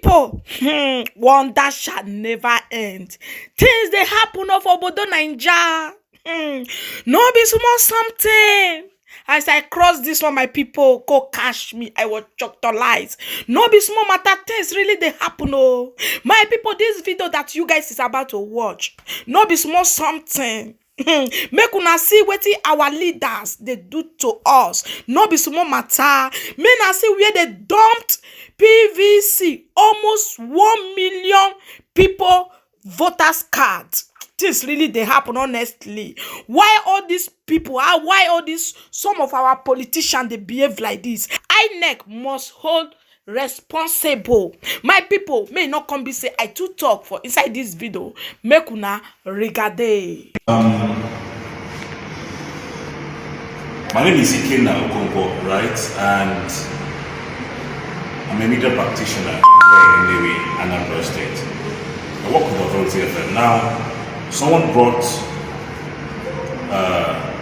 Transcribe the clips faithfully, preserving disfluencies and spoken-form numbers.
people, hmm, wonder shall never end. Things dey happen o for obodo Naija. Hmm, no be small something. As I cross this one, my people, go catch me. I was choctalized. No be small matter. Things really dey happen o. My people, this video that you guys is about to watch, no be small something. Hmm, make una see wetin our leaders dey do to us. No be small matter. Make una see where they dumped P V C, almost one million people voters card. Things really dey happen, honestly. Why all these people? Ah, why all these, some of our politicians dey behave like this? INEC must hold responsible. My people, may not come be say I too talk for inside this video. Make una regade. Um, my name is Ikenna Okonkwo, right? And I'm a media practitioner here in Nnewi, Anambra State. I work with Authority F M. Now, someone brought uh,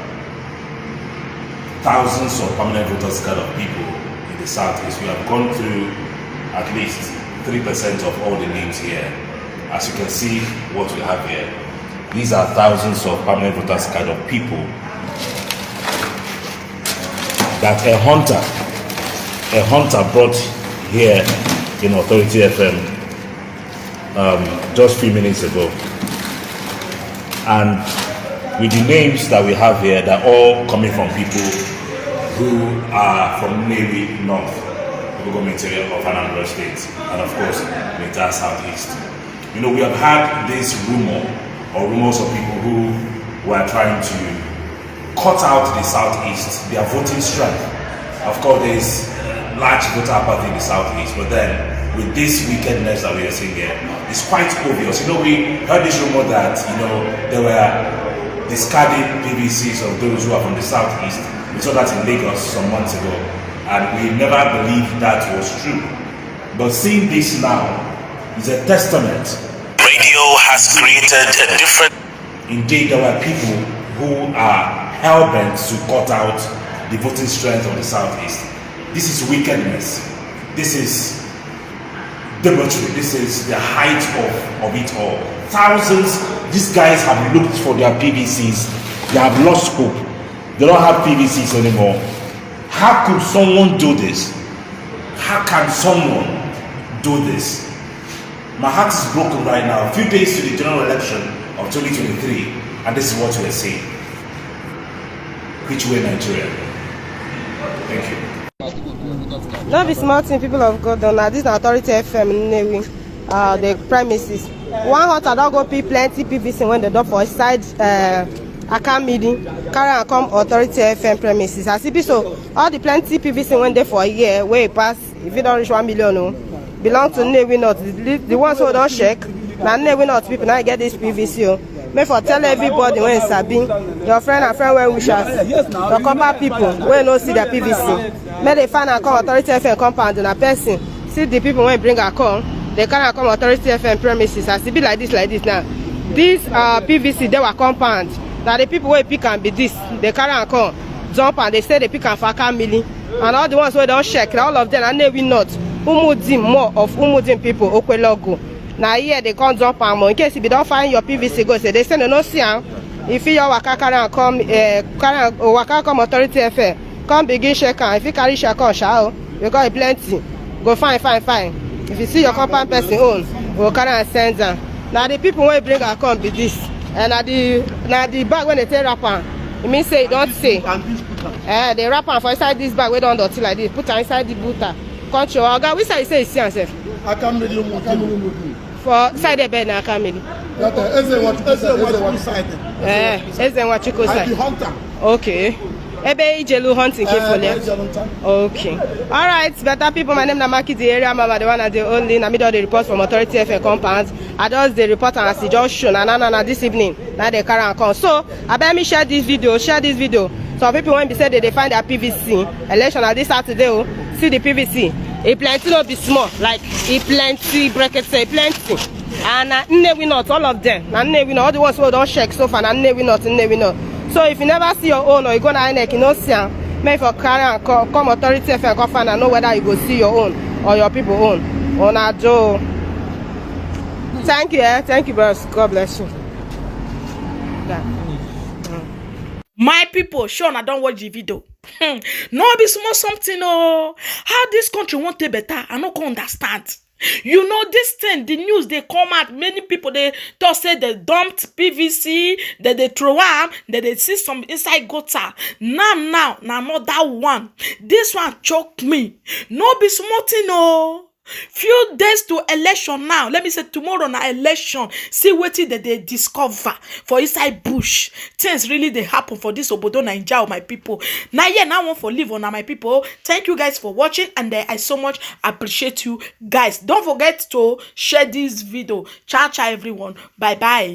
thousands of permanent voters card of people in the southeast. We have gone through at least three percent of all the names here. As you can see, what we have here, these are thousands of permanent voters card of people that a hunter, a hunter brought here in Authority F M um, just few minutes ago. And with the names that we have here, they're all coming from people who are from Nnewi North, local government area of Anambra State, and of course, the entire southeast. You know, we have had this rumor or rumors of people who were trying to cut out the southeast, their voting strength. Of course, there is large voter apathy in the southeast, but then with this wickedness that we are seeing here, it's quite obvious. You know, we heard this rumor that, you know, they were discarding P V Cs of those who are from the southeast. We saw that in Lagos some months ago, and we never believed that was true. But seeing this now is a testament. Radio has created a different. Indeed, there were people who are hell bent to cut out the voting strength of the southeast. This is wickedness. This is debauchery. This is the height of, of it all. Thousands, these guys have looked for their P V Cs. They have lost hope. They don't have P V Cs anymore. How could someone do this? How can someone do this? My heart is broken right now. A few days to the general election of twenty twenty-three, and this is what we are seeing. Which way, Nigeria? Thank you. No be small thing, people of God. Now this na Authority F M Nnewi, uh, the premises. One hunter don go pick plenty P V C when they don for inside uh, Akamidi, carry am come Authority F M premises. As e be so, all the plenty P V C when dey for here, wey pass, if e don reach one million o, belong to Nnewi North. The, the ones wey don check, na Nnewi North people na get this P V C o. Make for tell everybody wey sabi, your friend and friend well wishers, your copper people wey no see their P V C. Make they find am come Authority F M compound, na person see the people wey bring am come, they carry am come Authority F M premises. As e be like this, like this now, this uh, P V C dey our compound. Na the people wey pick am be this, they carry am come, dump am, they say they pick am for Akamili. And all the ones wey don check, na all of them na Nnewi North, Umudim, more of Umudim people, Okwelogo. Na here they come dump am o. In case if you don find your P V C go, say they say no, no see am. If you your waka carry am come, uh, carry am, waka come Authority F M, come begin check am. If you carry check am, sha o, because e plenty. Go fine, fine, fine. If you see your compound person own, go carry am send am. Na the people wey bring am come be this. And na the na the bag wey they take wrap am. E mean say e don tey. Eh, they wrap am for inside this bag wey don dirty like this. Put am inside the buta. Come show oga, which side you say you see am sef? Akamili Umudim. For side there bed na Akamili. That uh, Eze Nwachukwu side. Eze Nwachukwu side. Eh, Eze Nwachukwu side. I be hunter. Okay. Ebe ijelu hunting ke for there. Okay. All right, better people. My name na Maki, the area mama, the one and the only. Na me don dey report from Authority F M compound. I just dey report am as e just show. Na na na na this evening na they carry am come. So abeg me share this video, share this video. Some people when be say they dey find their P V C election na this Saturday o. See the P V C. E plenty, no be small. Like e plenty, bracket say e plenty. And na Nnewi North, all of them. Na Nnewi North, all the ones wey don check so far na Nnewi North, Nnewi North. So if you never see your own or you go na INEC, you no see am, make for carry am come, come Authority F M come find am, know whether you go see your own or your people own. Una do. Thank you, eh? Thank you, bros. God bless you. Yeah. My people, sure una don watch the video. Hmm. No be small something, oh. How this country won't take better, I no can understand. You know this thing, the news they come out, many people they talk say they dumped P V C, that they throw am, that they see some inside gutter. Now, now, now, not that one. This one choke me. No be small thing, oh. Few days to election now. Let me say tomorrow na election. See wetin dem dey discover for inside bush. Things really dey happen for this obodo Naija, oh, my people. Na here na one for live on, my people. Thank you guys for watching, and eh, I so much appreciate you guys. Don't forget to share this video. Ciao, ciao, everyone. Bye bye.